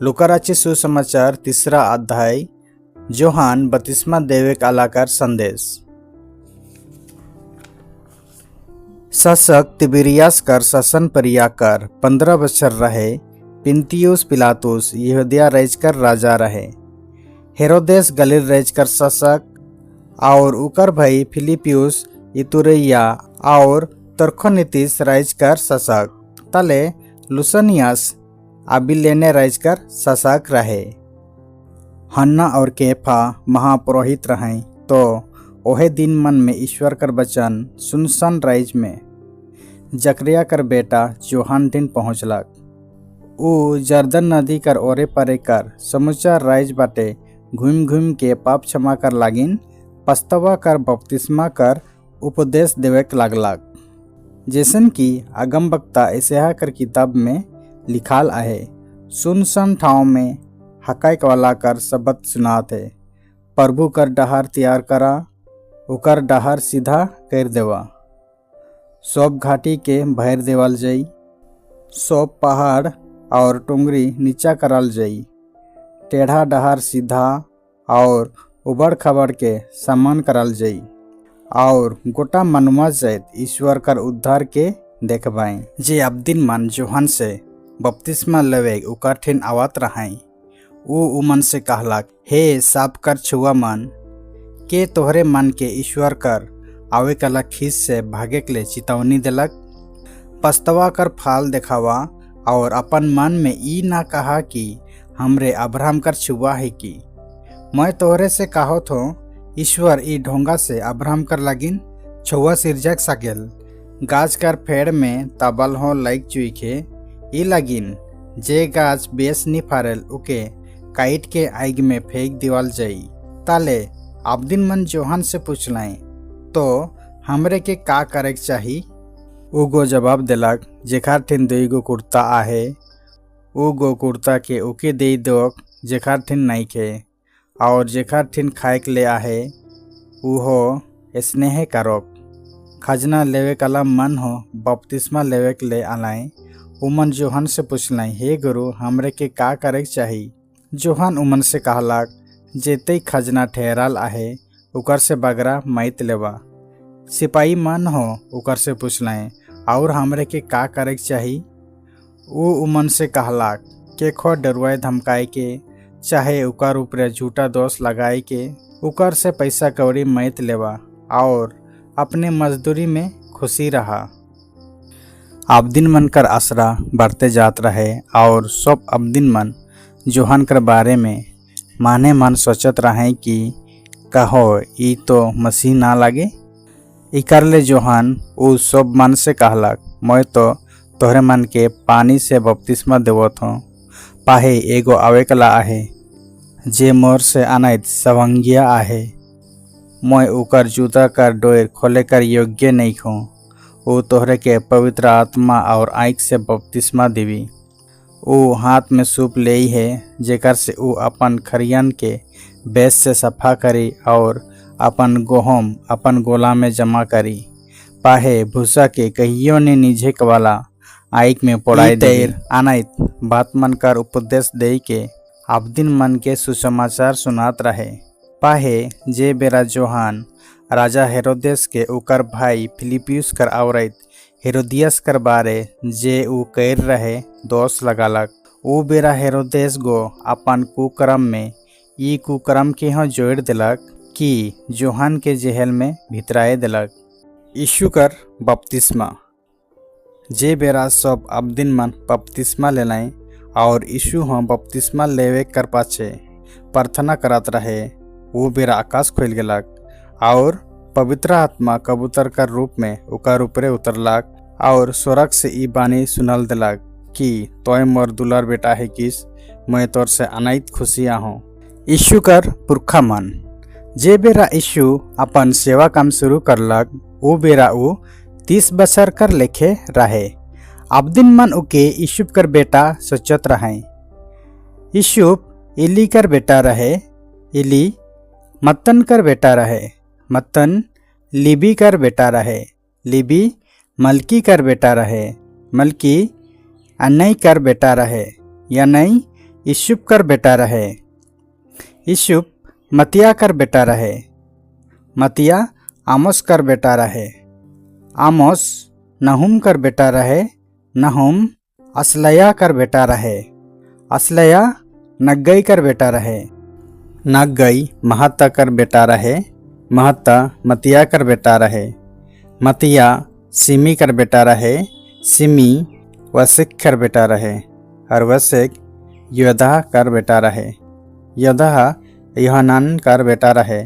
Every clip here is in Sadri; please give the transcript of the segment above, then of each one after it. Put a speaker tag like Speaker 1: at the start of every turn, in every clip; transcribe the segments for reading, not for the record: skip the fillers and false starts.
Speaker 1: लूका रचित सुसमाचार तीसरा अध्याय। जोहान बपतिस्मा देवे आलाकर संदेश। शासक तिबिरियास कर शासन परिया कर 15 बछर रहे पिंतियुस पिलातुस यहूदिया राज कर राजा रहे। हेरोदेस गलील राज कर शासक और उकर भाई फिलिपियुस इतुरैया और तरखोनितिस राज कर शासक, तले लुसनियास अबिलेने राज कर शासक रहे। हन्ना और केफा महापुरोहित रहें। तो ओहे दिन मन में ईश्वर कर वचन सुनसान राइज में जकरिया कर बेटा जोहान ठिन पहुँचलक। ऊ जर्दन नदी कर ओरे परे कर समुचा राइज बाटे घूम घूम के पाप क्षमा कर लागिन पछतावा कर बपतिस्मा कर उपदेश देवे लागलक, जैसन कि अगम वक्ता यशायाह कर किताब में लिखाल आहे, सुनसान ठाव में हकाइक वाला कर शब्द सुनात है, प्रभु कर डहार तैयार करा, ओकर डहार सीधा कर देवा। सब घाटी के भर देवल जाई, सब पहाड़ और टोंगरी नीचा करल जाई, टेढ़ा डहार सीधा और उबड़ खबड़ के समान करल जाई और गोटा मनुआ जाइत ईश्वर कर उद्धार के देखबाई। जे अबदिन मन जोहन से बपतिस्मा लेवे उकर ठिन आवत रहाई, ऊ उमन से कहलक, हे साप कर छुआ मन, के तोहरे मन के ईश्वर कर आवे कला खीस से भागे के ले चेतावनी दिलक? पछतावा कर फाल देखावा और अपन मन में ई ना कहा कि हमरे अब्राहम कर छुआ है की। मैं तोहरे से कहत हो, ईश्वर ई ढोंगा से अब्राहम कर लागिन छुआ सिरजक सकेल। गाछ कर फेड़ में तबल हो लाइक चुईखे। ई लागिन जे गाछ बेस नी फारेल, उके काट के आग में फेंक दिवाल जाई। ताले अबदिन मन जोहन से पूछलाए, तो हमरे के का करे के चाही? उगो जवाब देलक, जेखार ठिन दुईगो कुर्ता आहे, ऊ गो कुर्ता के ओके दे दोक जेखार ठिन नइखे, और जेखार ठिन खाए के ले आहे, उहो स्नेह करोक। खजना लेवे कला मन हो बपतिस्मा लेवे के ले आलाए। उमन जोहन से पूछलाई, हे गुरु, हमरे के का करे के चाही? जोहन उमन से कहलक, जेते खजना ठहराल आहे, उकर से बगरा मैत लेवा। सिपाही मन हो उकर से पूछलाए, और हमरे के का करे के चाही? ऊ उमन से कहलक, के खो डरुआए धमकाए के चाहे उकर ऊपरे झूठा दोष लगाए के उकर से पैसा कौड़ी मैत लेवा और अपने मजदूरी में खुशी रहा। अबदिन मन कर आसरा बढ़ते जात रहे और सब अबदिन मन जोहन कर बारे में माने मन सोचत रहे कि कहो ई तो मसीह ना लागे। इकर ले जोहान ऊ सब मन से कहलक, मैं तो तोहरे मन के पानी से बपतिस्मा देवत हूँ, पाहे एगो आवेकला आहे जे मोर से अनाइत सवंगिया आहे। मैं उकर जूता कर डोर खोले कर योग्य नहीं हूँ। ऊ तोहरे के पवित्र आत्मा और आँख से बपतिस्मा देवी। ऊ हाथ में सूप ले है, जेकर से ऊ अपन खरियन के बेस से सफा करी और अपन गोहम अपन गोला में जमा करी, पाहे भूसा के कहियो ने निझेक वाला आइक में पोड़ाई देर अनाइत बात मन कर उपदेश दे के अबदिन मन के सुसमाचार सुनात रहे। पाहे जे बेरा जोहान राजा हेरोदेस के उकर भाई फिलिपियुस कर औरत हेरोदियस कर बारे जे ऊ कर रहे दोष लगालक, ऊ बेरा हेरोदेस गो अपन कुकर्म में ई कुकर्म के हो जोड़ दिलक कि जोहान के जेहल में भितराए दिलक। यीशु कर बपतिस्मा। जे बेरा सब अबदिन मन बपतिस्मा लेलाए और यीशु हो बपतिस्मा लेवे कर पाछे प्रार्थना करत रहे, वो बेरा आकाश खुल गेलक और पवित्र आत्मा कबूतर कर रूप में ओकर ऊपरे उतरलक और स्वर्ग से ई बानी सुनल दिलक कि तोय मोर दुलर बेटा है किस, मैं तोर से अनाइत खुशी आहूँ। यीशु कर पुरखा मन। जे बेरा यीशु अपन सेवा काम शुरू करलक, वो बेरा ऊ 30 बछर कर लेखे रहे। अबदिन मन उके यूसुफ कर बेटा सोचत रहे। यूसुफ इली कर बेटा रहे, इली मत्तन कर बेटा रहे, मत्तन लिबी कर बेटा रहे, लिबी मलकी कर बेटा रहे, मलकी अनई कर बेटा रहे, यनई यूसुफ कर बेटा रहे। यूसुफ मतिया कर बेटा रहे। मतिया आमोस कर बेटा रहे। आमोस नहूम कर बेटा रहे। नहूम असलया कर बेटा रहे। असलया नग्गई कर बेटा रहे। नग्गई महत्ता कर बेटा रहे। महत्ता मतिया कर बेटा रहे। मतिया सिमी कर बेटा रहे। सिमी वसिक कर बेटा रहे और वसिक योदाह कर बेटा रहे। योदाह योहानान कर बेटा रहे।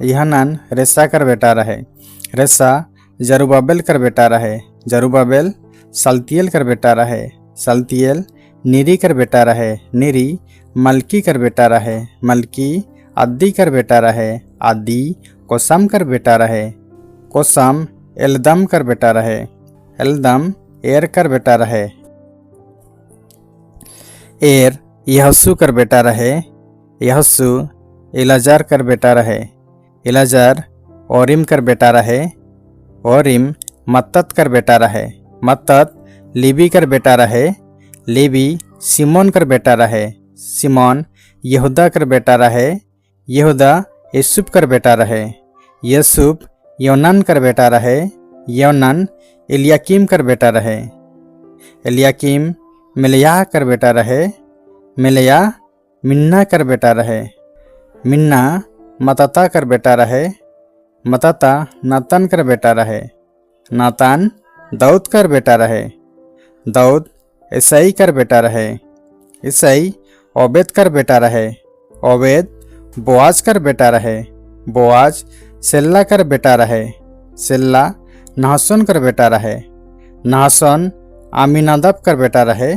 Speaker 1: योहानान रेसा कर बेटा रहे। रेसा जरुबाबेल कर बेटा रहे। जरुबाबेल सल्तियल कर बेटा रहे। सल्तियल निरी कर बेटा रहे। निरी मलकी कर बेटा रहे। मलकी अद्दी कर बेटा रहे। अद्दी कोसम कर बेटा रहे। कोसम एलदम कर बेटा रहे। एलदम एर कर बेटा रहे। एर यहोशू कर बेटा रहे। यहोशू इलाजार कर बेटा रहे। इलाजार ओरिम कर बेटा रहे। ओरिम मत्तत कर बेटा रहे। मत्तत लिबी कर बेटा रहे। लिबी सिमोन कर बेटा रहे। सिमोन यहूदा कर बेटा रहे। यहूदा यूसुफ कर बेटा रहे। यूसुफ योनान कर बेटा रहे। योनान एलियाकीम कर बेटा रहे। एलियाकीम मिलयाह कर बेटा रहे। मिलया मिन्ना कर बेटा रहे। मिन्ना मताता कर बेटा रहे। मताता नातान कर बेटा रहे। नातान दाऊद कर बेटा रहे। दाऊद ईसाई कर बेटा रहे। ईसाई ओबेद कर बेटा रहे। ओबेद बोआज कर बेटा रहे। बोआज सेल्ला कर बेटा रहे। सेल्ला नहसोन कर बेटा रहे। नहसोन आमीनादब कर बेटा रहे।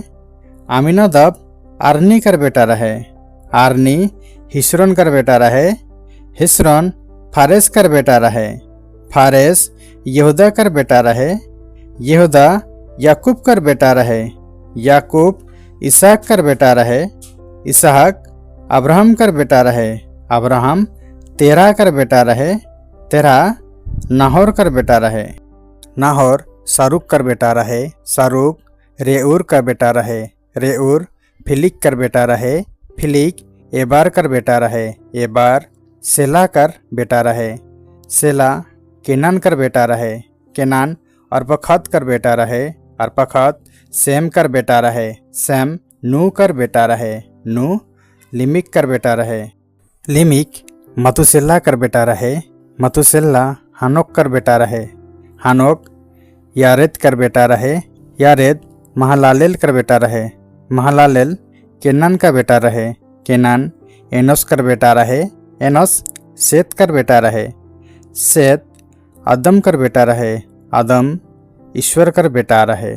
Speaker 1: आमीनादब आर्नी कर बेटा रहे। आर्नी हिस्रोन कर बेटा रहे। हिस्रोन फारेस कर बेटा रहे। फारेस यहूदा कर बेटा रहे। यहूदा याकूब कर बेटा रहे। याकूब इसहाक कर बेटा रहे। इसहाक अब्राहम कर बेटा रहे। अब्राहम तेरह कर बेटा रहे। तेरह नाहोर कर बेटा रहे। नाहोर सारूक कर बेटा रहे। सारूक रेऊर कर बेटा रहे। रेऊर फिलिक कर बेटा रहे। फिलिक एबार कर बेटा रहे। एबार सेला कर बेटा रहे। सेला केनान कर बेटा रहे। केनान अर्पखत कर बेटा रहे। अर्पखत सेम कर बेटा रहे। सेम नू कर बेटा रहे। नू लिमिक कर बेटा रहे। लिमिक मतुसेल्ला कर बेटा रहे। मतुसेल्ला हानोक कर बेटा रहे। हानोक यारेद कर बेटा रहे। यारेद महलालेल कर बेटा रहे। महलालेल केनान का बेटा रहे। केनान एनोस कर बेटा रहे। एनोस सेत कर बेटा रहे। सेत आदम कर बेटा रहे। आदम ईश्वर कर बेटा रहे।